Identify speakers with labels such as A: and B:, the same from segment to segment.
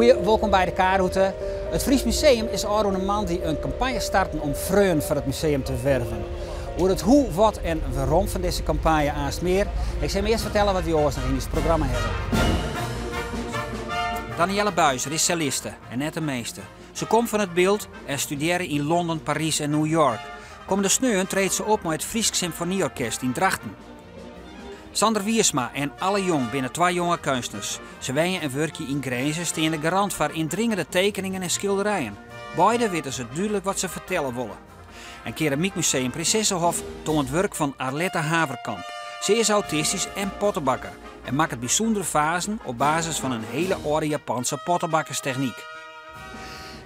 A: Goeie, wolkom by de K-rûte. It Fries Museum is ôfrûne moandei in kampanje starten om freonen foar it museum te werven. Oer it hoe, wat en wêrom fan dizze kampanje aanst mear. Ik sil jim earst fertelle wat wy oars noch yn ús programma hawwe. Daniëlle Buizer is celliste en net de minste. Se komt fan It Bilt en studearre yn Londen, Parys en New York. Kommende sneon treedt se op mei it Frysk Symfonieorkest yn Drachten. Sander Wiersma en Alle Jong binne twa jonge keunstners. Se wenje en wurkje yn Grins en steane garant foar yndringende tekeningen en skilderijen. Beide witte se dúdlik wat se fertelle wolle. En Keramykmuseum Princessehof toant wurk fan Arlette Haverkamp. Se is autistysk en pottebakker en makket bysûndere fazen op basis fan in hele âlde Japanse pottebakkerstechnyk.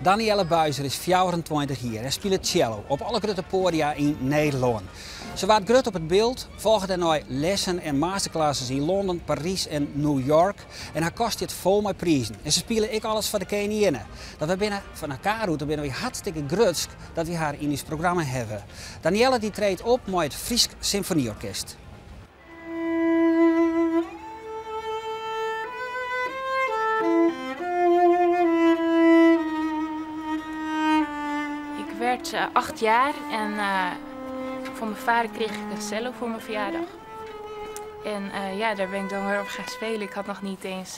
A: Daniëlle Buizer is 24 jier en spilet cello op alle grutte poadia yn Nederlân. Se waard grut op It Bilt, folge dêrnei lessen en masterclasses yn Londen, Parys en New York en har kast stiet fol mei prizen. En se spile ek alris foar de keninginne. Dat wy binne fan de K-rûte binne wy hartstikke grutsk dat wy har yn ús programma hawwe. Daniëlle dy treedt op mei it Frysk Symfonieorkest.
B: Ik werd 8 jaar en van mijn vader kreeg ik een cello voor mijn verjaardag. En ja, daar ben ik dan weer op gaan spelen. Ik had nog niet eens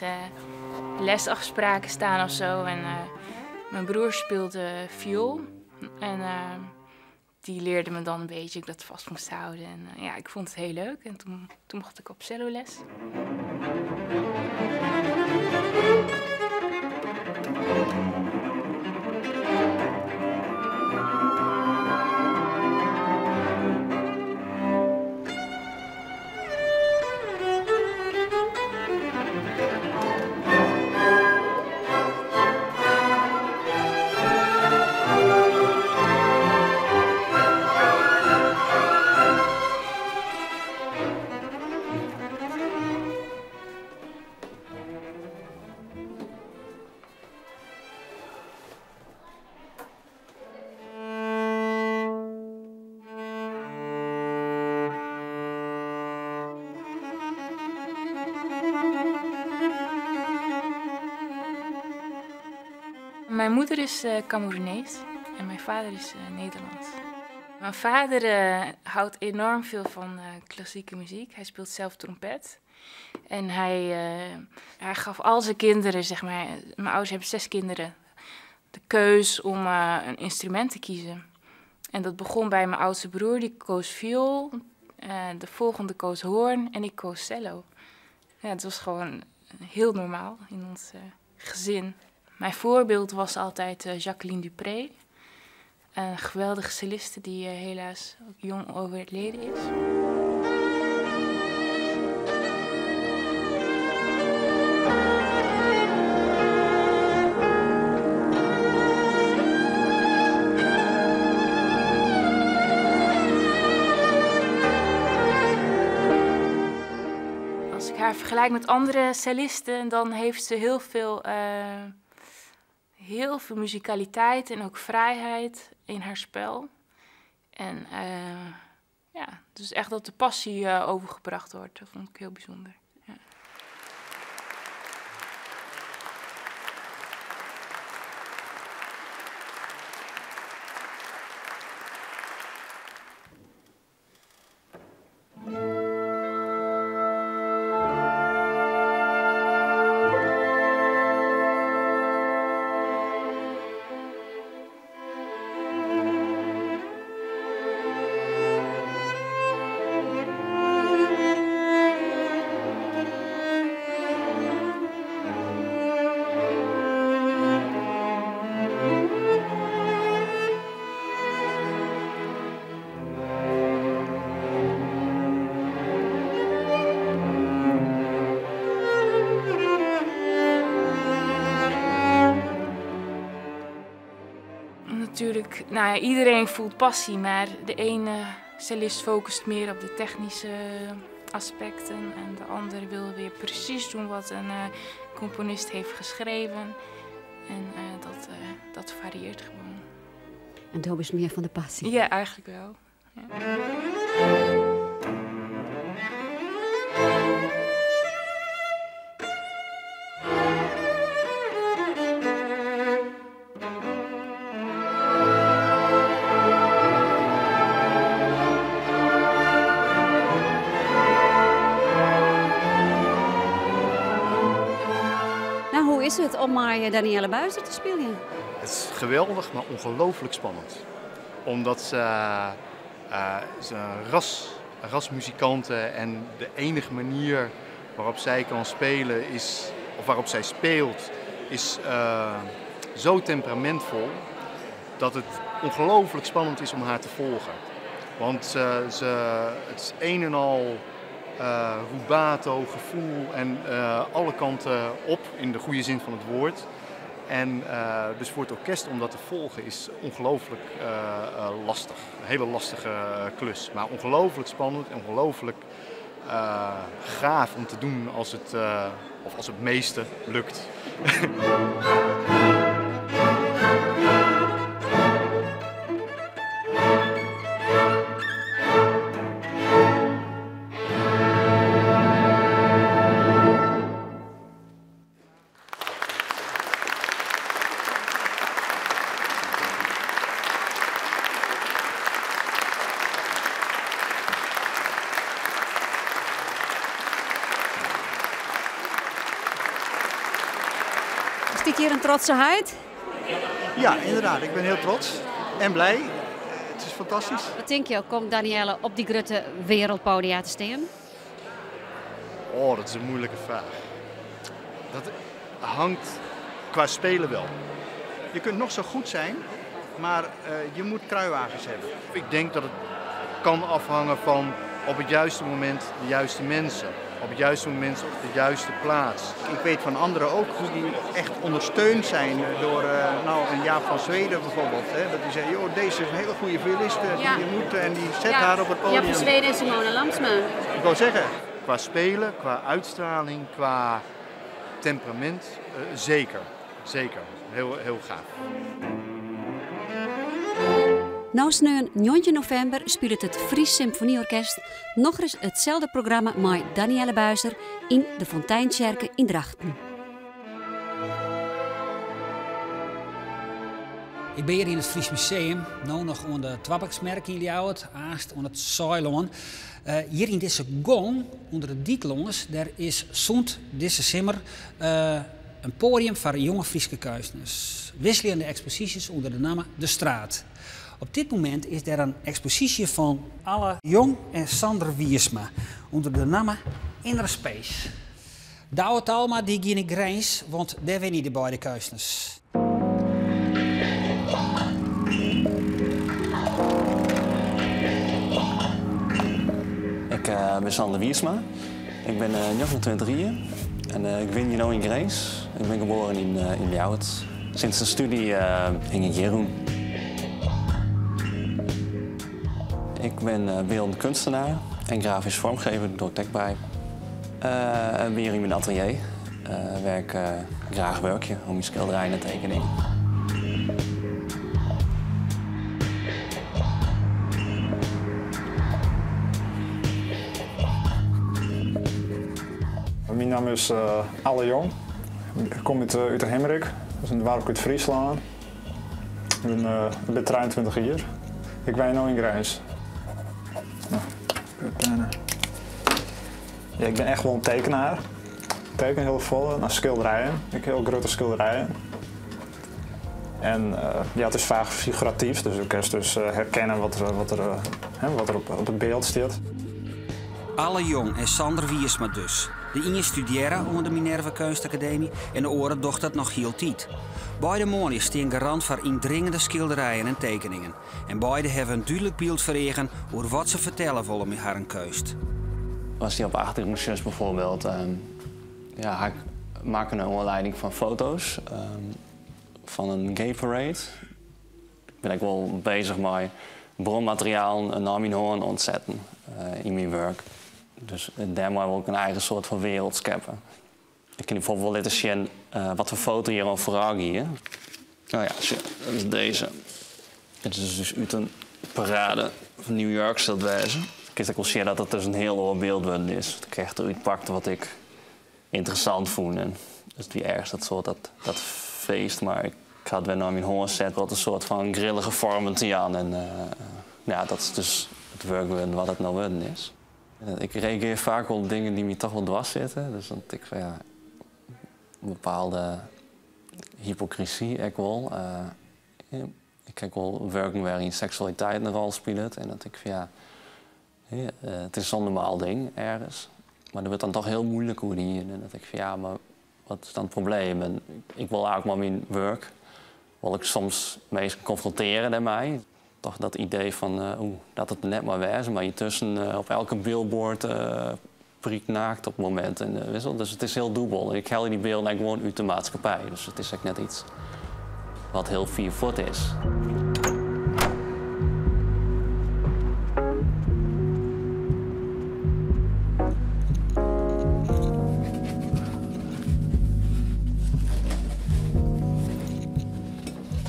B: lesafspraken staan of zo. En mijn broer speelde viool. En die leerde me dan een beetje hoe ik dat vast moest houden. En ja, ik vond het heel leuk. En toen mocht ik op celloles. Mijn moeder is Kameroenees en mijn vader is Nederlands. Mijn vader houdt enorm veel van klassieke muziek. Hij speelt zelf trompet. En hij gaf al zijn kinderen, zeg maar, mijn ouders hebben 6 kinderen, de keus om een instrument te kiezen. En dat begon bij mijn oudste broer, die koos viool. De volgende koos hoorn en ik koos cello. Ja, het was gewoon heel normaal in ons gezin. Mijn voorbeeld was altijd Jacqueline du Pré. Een geweldige celliste die helaas ook jong overleden is. Als ik haar vergelijk met andere cellisten, dan heeft ze heel veel muzikaliteit en ook vrijheid in haar spel. En ja, dus echt dat de passie overgebracht wordt, dat vond ik heel bijzonder. Ja. Natuurlijk, iedereen voelt passie, maar de ene cellist focust meer op de technische aspecten en de andere wil weer precies doen wat een componist heeft geschreven. En dat varieert gewoon.
C: En dat is meer van de passie?
B: Ja, eigenlijk wel. Ja.
C: is it om mei Daniëlle Buizer te spyljen?
D: Het is geweldig, maar ongelooflijk spannend. Omdat ze, ze een ras, rasmuzikante en de enige manier waarop zij kan spelen is, of waarop zij speelt, is zo temperamentvol dat het ongelooflijk spannend is om haar te volgen. Want het is een en al rubato, gevoel en alle kanten op, in de goede zin van het woord. En dus voor het orkest om dat te volgen is ongelooflijk lastig. Een hele lastige klus, maar ongelooflijk spannend en ongelooflijk gaaf om te doen als het, of als het meeste lukt.
C: Is dit hier een trotse heit?
E: Ja, inderdaad. Ik ben heel trots en blij. Het is fantastisch.
C: Wat denk je, komt Daniëlle op die grote wereldpodia te staan?
D: Oh, dat is een moeilijke vraag. Dat hangt qua spelen wel.
E: Je kunt nog zo goed zijn, maar je moet kruiwagens hebben.
D: Ik denk dat het kan afhangen van op het juiste moment de juiste mensen. Op het juiste moment op de juiste plaats.
E: Ik weet van anderen ook hoe die echt ondersteund zijn door een Jaap van Zweden bijvoorbeeld. Hè? Dat die zeggen, joh, deze is een hele goede violiste, die moet en die zet haar op het podium.
C: Jaap van Zweden en Simone Lamsma.
E: Ik wou zeggen.
D: Qua spelen, qua uitstraling, qua temperament, zeker. Zeker. Heel, heel gaaf.
C: Nou sneon 19 november speelt het Fries Symfonieorkest nog eens hetzelfde programma met Daniëlle Buizer in de Fonteintsjerke in Drachten.
A: Ik ben hier in het Fries Museum, nu nog aan de Twabaksmerk in Ljouwert, haast aan het Saailân. Hier in deze gong, onder de dieklongens, daar is zond deze simmer, een podium voor jonge Friese kunstenaars. Wisselende exposities onder de naam De Straat. Op dit moment is er een expositie van Alle Jong en Sander Wiersma onder de naam Inner Space. Douwe Talma die ging in Grins, want daar winnen de beide kunstenaars.
F: Ik ben Sander Wiersma. Ik ben 29 jaar en ik woon hier nu in Grins. Ik ben geboren in Ljouwert. Sinds de studie hing ik hier rond. Ik ben beeldend kunstenaar en grafisch vormgever door Techbij. Ik ben hier in mijn atelier. Werk graag werkje om je schilderijen en tekeningen.
G: Mijn naam is Alle Jong. Ik kom uit de Hemrik, dat is een dorp uit Friesland. Ik ben 23 jaar. Ik woon nu in Grins. Ja, ik ben echt wel een tekenaar. Ik teken heel veel naar schilderijen. Ik heb heel grote schilderijen. En het is vaak figuratief, dus ik kan dus herkennen wat er op het beeld staat.
A: Alle Jong en Sander Wiersma dus. De ene studeerde onder de Minerva Kunstacademie en de oren docht dat nog heel tijd. Beide mannen staan garant voor indringende schilderijen en tekeningen. En beide hebben een duidelijk beeld verregen over wat ze vertellen willen met haar keust.
F: Was die op achtergrondjes bijvoorbeeld, ja, ik maak een omleiding van foto's van een gay parade. Ik ben ook wel bezig met bronmateriaal en naar mijn hoorn ontzetten in mijn werk. Dus daarmee wil ik een eigen soort van wereld scheppen. Ik kan bijvoorbeeld wel laten zien wat voor foto hier al vooral hier. Oh ja, dat is deze. Het is dus uit een parade van New York zal het wezen. Ik kan ook wel zien dat het dus een heel ander beeld is. Ik echt eruit pakte wat ik interessant vond. En dus die ergens dat soort dat feest, maar ik had weer naar mijn hoorn zetten wat een soort van grillige vormen te aan. En ja, dat is dus het werk wat het nou worden is. Ik reageer vaak op dingen die me toch wel dwars zitten. Dus dat ik van ja, bepaalde Hypokrisy ek wol. Ik ha ek wol wurken wêryn seksualiteit in rol spilet en dat ik fan ja, it is sa'n normaal ding ergens, mar der wurdt dan toch hiel muoilik oer dien en dat ik fan ja, mar wat is dan it probleem? En ik wol eigentlik mei myn wurk wol ik soms minsken konfrontearje dêrmei. Toch dat idee fan oeh, dat it net mei wêze, mar yntusken op elke billboard prykt naakt op it momint en witst wol, dus it is hiel dûbel. En ik helje dy bylden ek gewoan út de maatskippij, dus it is ek net yts wat hiel fier fuort is.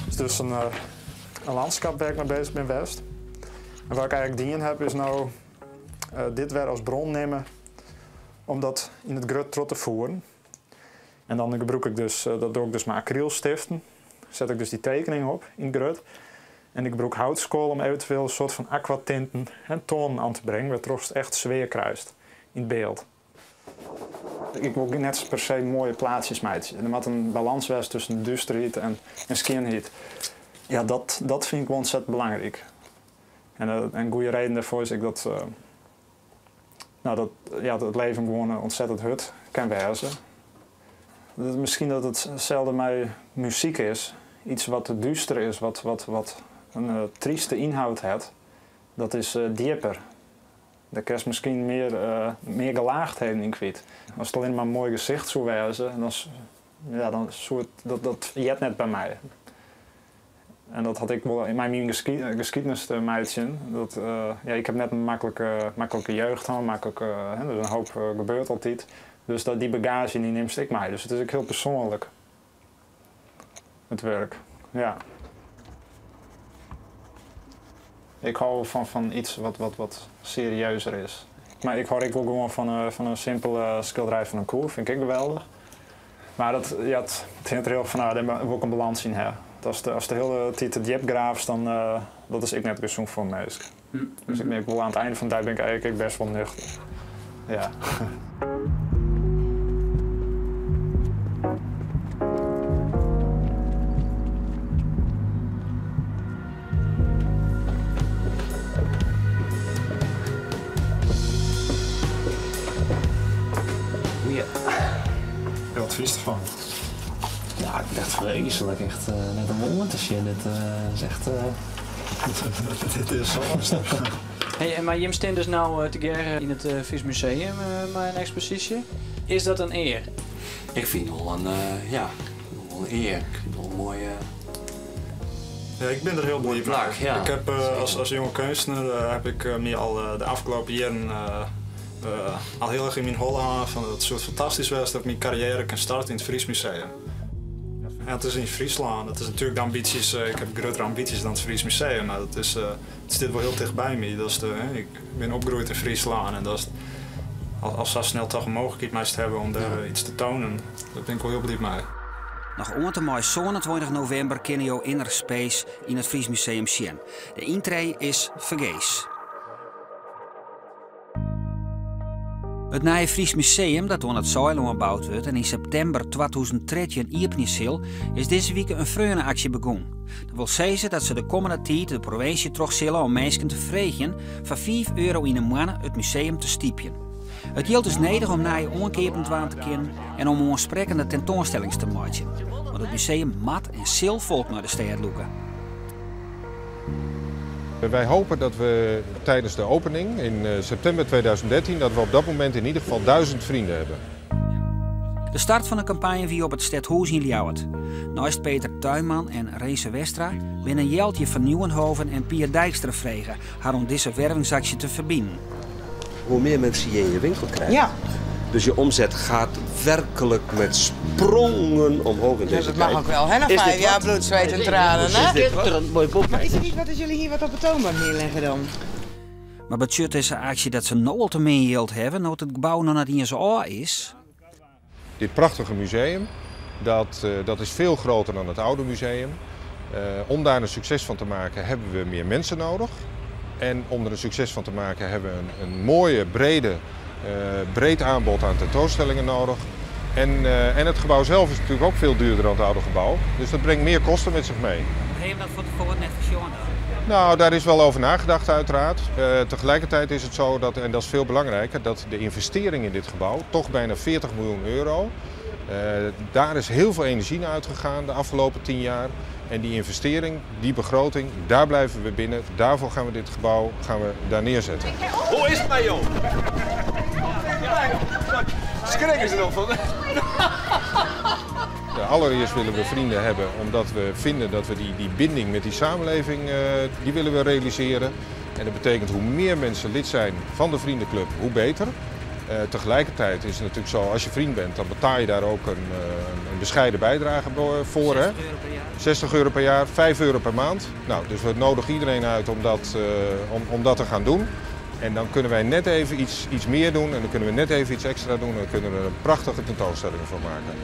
G: It is dus in lânskip wêr't ik mei beuzich bin west. En wat ik eigenlik dien ha is no dit wer as bron nimme om dat yn it grut troch te fieren. En dan gebrûk ik dus, dat doch ik dus mei akrylstiften. Set ik dus dy tekening op yn it grut. En ik gebrûk houtskoal om eventueel in soart fan akwatinten en toanen oan te bringen, wêrtroch'tst echt sfear krijst yn it byld. Ik wol net per se moaie plaatsjes meitsje. Der moat in balâns wêze tusken dusterheid en skjinheid. Ja, dat fyn ik wol ontzettend belangryk. En in goede reden dêrfoar is ek dat, no, dat, ja, dat it leven gewoan ontzettend hurd kin wêze. Miskien dat it itselde mei muzyk is. Yts wat te duster is, wat in tryste ynhâld hat, dat is djipper. Dêr kinst miskien mear gelaagdheden yn kwyt. As it allinnich mar in moai gesicht soe wêze, dan, ja, dan soe it, dat heart net by my. En dat hat ek wol mei myn geskiednis te meitsjen. Dat, ja, ik ha net in maklike jeugd hân, maklike, hè, der is in hoop gebeurd altyd. Dus dy bagaazje dy nimst ek mei. Dus it is ek hiel persoanlik, it wurk. Ja. Ik hâld wol fan yts wat serieuzer is. Mar ik hâld ek wol gewoan fan in simpele skilderij fan in koe, fyn ik ek geweldich. Mar dat, ja, it hinget der hiel erch fan ôf, dêr wol ik in balâns yn ha. Ast de hiele tiid te djip graafst, dan dat is ek net gesûn foar in minsk. Dus ik merk wol, oan it ein fan de dei bin ik eigentlik ek bêst wol nuchter. Ja.
F: Ja.
G: Ja, wat fynst derfan?
F: Ja, ik vind het echt vreselijk. Echt net om oan te sjen. Dit is echt.
G: Dit is zo.
H: Hey, en mar jim stean dus no tegearre yn it Fries Museum mei in eksposysje. Is dat in ear?
F: Ik fyn it wol in, ja, wol in ear. Ik fyn it wol in moaie.
G: Ja, ik bin der hiel bliid mei.
F: Plak, ja.
G: Ik heb as jonge keunstner heb ik my al de afgelopen jierren al hiel erch yn myn holle hân fan it soe fantastysk wêze dat ik myn karriêre kin starte yn it Fries Museum. En it is yn Fryslân, dat is natuerlik de ambysjes, ik ha gruttere ambysjes dan it Fries Museum, mar dat is, it stiet wol hiel ticht by my. Dat is de, ik bin opgroeid yn Fryslân en dat is, as sa snel toch in mooglikheid meist hawwe om dêr iets te toanen, dêr bin ik wol hiel bliid mei.
A: Noch oant en mei 27 novimber kinne jo Inner Space yn it Fries Museum sjen. De yntree is fergees. It nije Fries Museum, dat oan it Saailân boud wurdt en yn septimber 2013 iepenje sil, is dizze wike in freoneaksje begûn. Dat wol sizze dat se de kommende tiid de provinsje troch sille om minsken te freegjen foar €5 yn 'e moanne it museum te stypjen. It jild is nedich om nije oankeapen dwaan te kinnen en om oansprekkende tentoanstellings te meitsjen. Want it museum moat en sil folk nei de stêd lûke.
I: Wij hopen dat we tijdens de opening in september 2013 dat we op dat moment in ieder geval 1000 vrienden hebben.
A: De start fan de kampanje wie op it stedhûs yn Ljouwert. Neist Peter Tuinman en Rense Westra binne Jeltje van Nieuwenhoven en Pier Dijkstra frege har oan dizze wervingsaksje te ferbinen.
J: Hoe meer mensen je in je winkel krijgt. Dus je omzet gaat werkelijk met sprongen omhoog in deze
K: Dat mag
J: tijd.
K: ook wel, hè? Na
J: Is dit
K: 5 jaar
J: wat?
K: bloed, zweet en tranen,
J: Is
K: hè?
J: dit wat?
K: Mooi pop. Maar is het niet wat als jullie hier wat op het toonbank neerleggen dan?
A: Mar betsjut dizze aksje dat se no al te min jild hawwe, no't it gebou noch net iens ôf is?
I: Dit prachtige museum, dat is veel groter dan het oude museum. Om daar een succes van te maken hebben we meer mensen nodig. En om er een succes van te maken hebben we een mooie, breed aanbod aan tentoonstellingen nodig. En, en het gebouw zelf is natuurlijk ook veel duurder dan het oude gebouw. Dus dat brengt meer kosten met zich mee.
A: Ha je dat fan tefoaren net foarsjoen?
I: Nou, daar is wel over nagedacht uiteraard. Tegelijkertijd is het zo dat, en dat is veel belangrijker, dat de investering in dit gebouw, toch bijna 40 miljoen euro, daar is heel veel energie naar uitgegaan de afgelopen 10 jaar. En die investering, die begroting, daar blijven we binnen. Daarvoor gaan we dit gebouw gaan we daar neerzetten.
J: Hoe is het nou, joh? Schrikken ze nog van?
I: Ja, allereerst willen we vrienden hebben omdat we vinden dat we die binding met die samenleving, die willen we realiseren. En dat betekent hoe meer mensen lid zijn van de vriendenclub, hoe beter. Tegelijkertijd is het natuurlijk zo, als je vriend bent, dan betaal je daar ook een bescheiden bijdrage voor. Hè?
A: 60 euro per jaar.
I: 60 euro per jaar, 5 euro per maand. Nou, dus we nodigen iedereen uit om dat te gaan doen. En dan kunnen wij net even iets meer doen en dan kunnen we net even iets extra doen en dan kunnen we er een prachtige tentoonstelling van maken.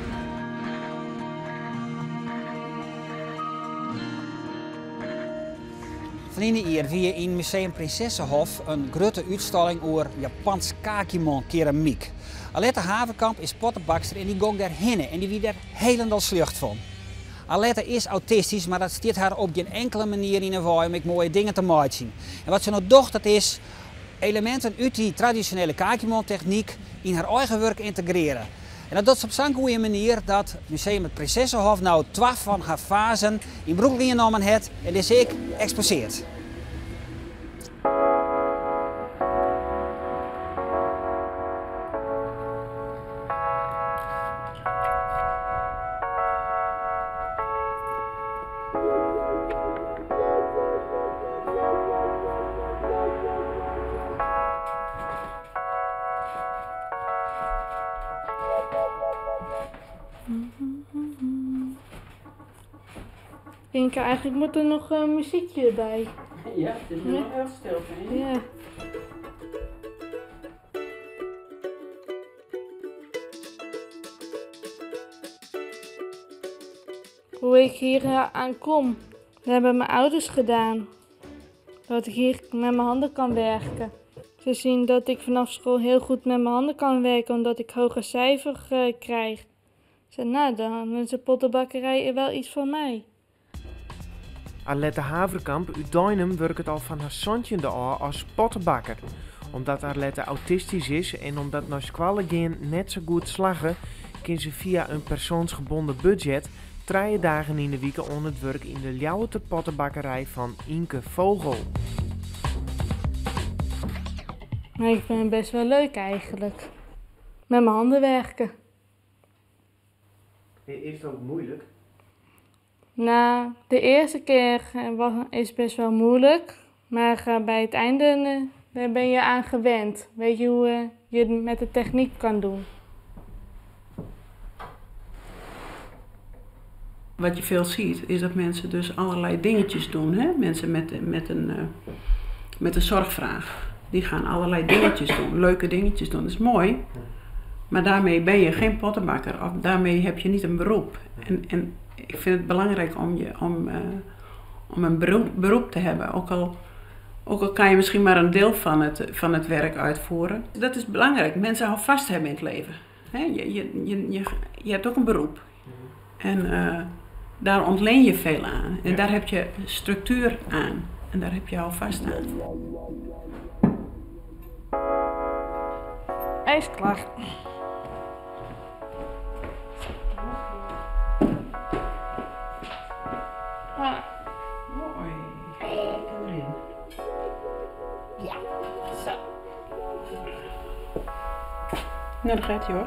A: Ferline jier wie yn Museum Princessehof in grutte útstalling oer Japans kakimon keramyk. Alette Haverkamp is pottebakster en dy gong dêr hinne en dy wie dêr hielendal sljocht fan. Alette is autistysk, mar dat stiet har op gjin inkelde manier yn 'e wei om ek moaie dingen te meitsjen. En wat se no docht, dat is eleminten út dy tradisjonele kakimon-technyk yn har eigen wurk yntegrearje. En dat docht se op sa'n goede manier dat Museum it Princessehof no twa fan har fazen yn brûklien nommen hat en dizze ek eksposearret.
B: Ik denk eigenlijk moet er nog een muziekje bij.
H: Ja, het is nu nog heel stil, vind je?
B: Ja. Hoe ik hier aan kom, dat hebben mijn ouders gedaan. Dat ik hier met mijn handen kan werken. Ze zien dat ik vanaf school heel goed met mijn handen kan werken, omdat ik hoge cijfers krijg. Ze zeiden, nou, dan is de pottenbakkerij wel iets voor mij.
L: Arlette Haverkamp uit Deinum werkt al van haar zoontje af als pottenbakker. Omdat Arlette autistisch is en omdat naar skoalle gaan net zo goed slaggen, kan ze via een persoonsgebonden budget 3 dagen in de week aan het werk in de Ljouwerter pottenbakkerij van Inke Vogel.
B: Maar ik vind het best wel leuk eigenlijk. Met mijn handen werken.
L: Is het ook moeilijk?
B: Nou, de eerste keer is best wel moeilijk. Maar bij het einde daar ben je aan gewend. Weet je hoe je het met de techniek kan doen.
M: Wat je veel ziet is dat mensen dus allerlei dingetjes doen. Hè? Mensen met een zorgvraag. Die gaan allerlei dingetjes doen, leuke dingetjes doen. Dat is mooi, maar daarmee ben je geen pottenbakker of daarmee heb je niet een beroep. En ik vind het belangrijk om een beroep te hebben. Ook al kan je misschien maar een deel van het werk uitvoeren. Dat is belangrijk. Mensen houvast hebben in het leven. Hè? Je hebt ook een beroep. En daar ontleen je veel aan. En daar heb je structuur aan. En daar heb je houvast aan.
B: Hij is klaar. Ah.
M: Mooi. Ik kan erin.
B: Ja, zo.
M: Nou, daar gaat hij hoor.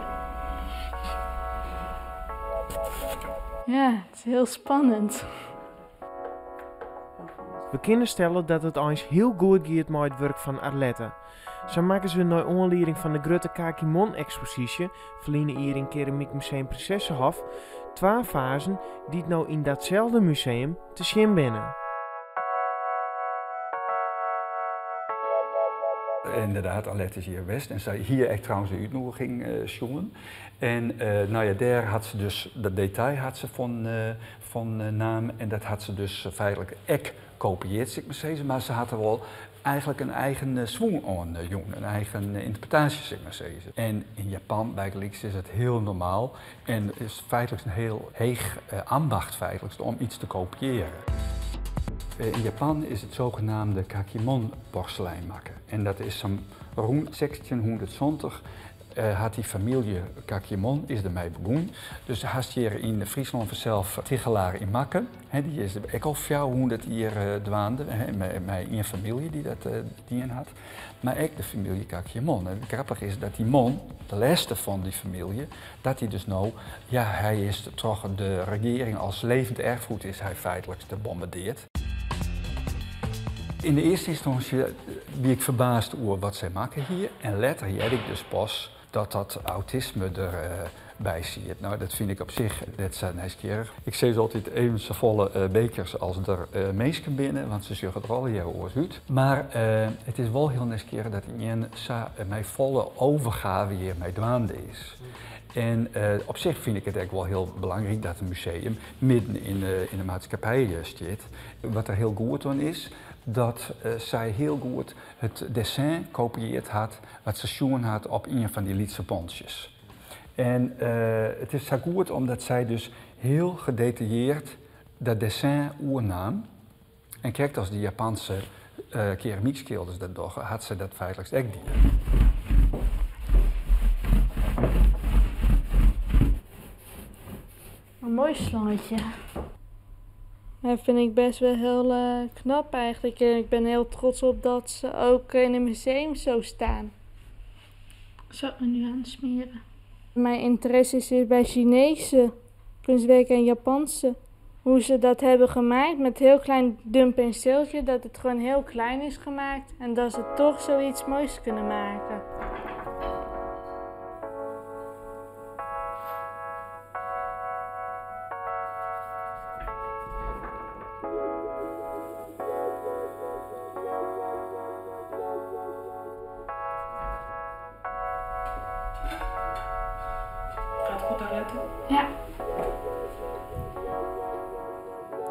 B: Ja, het is heel spannend.
L: We kunnen stellen dat het eens heel goed gaat met het werk van Arlette. Zo maken ze een aanleiding van de grote Kakimon-expositie, verliezen hier in Keramiek Museum Princessehof, 2 fasen die het nou in datzelfde museum te zien binnen.
N: Inderdaad, Arlette is hier best. En zij hier echt trouwens de uitnodiging jongen. En daar had ze dus, dat detail had ze van naam. En dat had ze dus feitelijk ek kopieerd, zeg maar zeggen. Maar ze had er wel Eigenlik in eigen swûn oan jûn, in eigen ynterpretaasje sil ik mar sizze. En yn Japan bygelyks is it hiel normaal en is feitlik in hiel heech ambacht feitlik om iets te kopiearjen. Yn Japan is it sogenaamde kakimon porselein makke en dat is sa'n rûn 1670 Hat dy famylje Kakimon is der mei begûn. Dus hast hjir yn Fryslân fansels Tichelaar yn Makkum. Dy is ek al 400 jier dwaande mei ien famylje dy't dat dien hat. Mar ek de famylje Kakimon. En it grappige is dat dy man, de lêste fan dy famylje, dat hy dus no, ja, hy is troch de regearing as levend erfgoed is hy feitlik bombardeard. Yn de earste ynstânsje wie ik ferbaasd oer wat sy makke hie en letter hearde ik dus pas dat dat autisme der by siet. No, dat fyn ik op sich net sa nijsgjirrich. Ik sis altyd even safolle bekers as der minsken binne, want se sjogge der allegearre oars út. Mar it is wol hiel nijsgjirrich dat ien sa mei folle overgave hjir mei dwaande is. En op sich fyn ik it ek wol hiel belangryk dat in museum midden yn de maatskippij stiet. Wat der hiel goed oan is, dat sy hiel goed it dessin kopieard hat wat se sjoen hat op ien fan dy lytse pontsjes. En it is sa goed omdat sy dus hiel gedetailleerd dat dessin oernaam. En krekt as de Japanse keramykskilders dat dogge, hat sy dat feitlik ek dien.
O: Een mooi slangetje. Dat vind ik best wel heel knap eigenlijk. Ik ben heel trots op dat ze ook in een museum zo staan. Zal ik me nu aan smeren? Mijn interesse zit bij Chinese kunstwerken en Japanse. Hoe ze dat hebben gemaakt met heel klein dun penseeltje, dat het gewoon heel klein is gemaakt en dat ze toch zoiets moois kunnen maken.
B: Gaat goed Arlette?
O: Ja.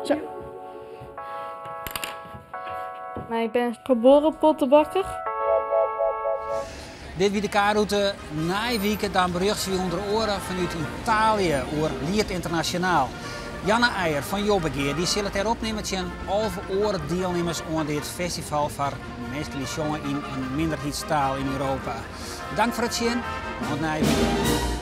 O: Zo. Maar ik ben geboren pottenbakker.
A: Dit wie de K-rûte. Nije wike dan berjochtsje wy ûnder oare fanút Italië oer Liet Ynternasjonaal. Janne Eijer fan Jobbegea dy sil it dêr opnimme tsjin 11 oare dielnimmers oan dit festival foar minsken dy't sjonge yn in minderheidstaal yn Europa. Dank foar it sjen en oant nije wike.